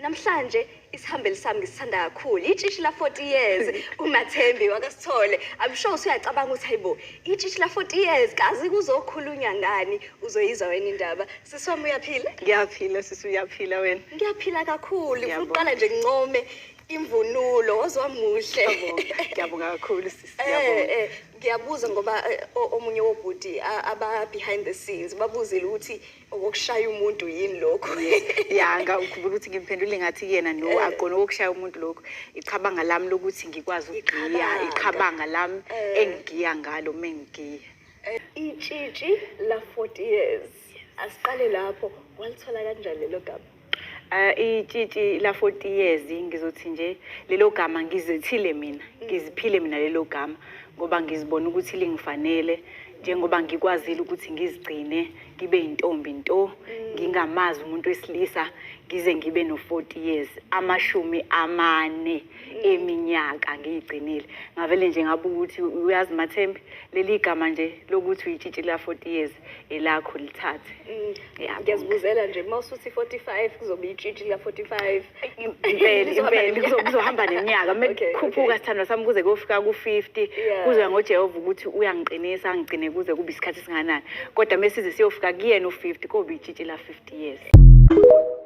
Namhlanje isihambeli sami ngisithanda kakhulu, itshitshi la 40 years, uMathembi wakaSithole. I'm sure usuyacabanga ukuthi hayibo, itshitshi la 40 years kazi kuzokhulunywa ngani, uzoyizwa wena indaba. Sisi wami, uyaphila? Ngiyaphila sisi, uyaphila wena? Ngiyaphila kakhulu. Ngifuna Ngiyabonga. ukuqala nje ngincome imvunulo, waze wamuhle. Ngiyabonga, ngiyabonga kakhulu sisi, ngiyabonga. Ngiyabuza ngoba omunye wobhuti aba behind the scenes babuzile ukuthi okokushaya umuntu yini lokho. Ya, ngakhumbula ukuthi ngimphendule ngathi kuyena no, akukona okokushaya umuntu lokho. Iqhabanga lami lokuthi ngikwazi ukugiya, Iqhabanga. iqhabanga lami engigiya ngalo mengigiya. Itshitshi la 40 years. Asiqale lapho, walithola kanjani lelo gama? Itshitshi la 40 years, ngizothi nje lelo gama ngizethile mina, ngiziphile mina lelo gama ngoba ngizibona ukuthi lingifanele, njengoba ngikwazile ukuthi ngizigcine ngibe intombi nto, ngingamazi umuntu wesilisa ngize ngibe no 40 years, 40 eminyaka ngiyigcinile. Ngavele nje ngabuka ukuthi uyazi Mathembi, leli gama nje lokuthi uyitshitshi la 40 years elakho, lithathe. Ngiyabonga. Ngiyazibuzela nje uma usuthi 45 kuzobe itshitshi la 45. Impela. Kuzohamba Impela. neminyaka. Kuzohamba neminyaka. Mekukhuphuka, sithandwa sami, kuze kuyofika ku-50. Kuzoya ngoJehova ukuthi uyangiqinisa angigcine kuze kube isikhathi esinganani, kodwa mesize siyofika kuyena u-50 kobe itshitshi la 50 years.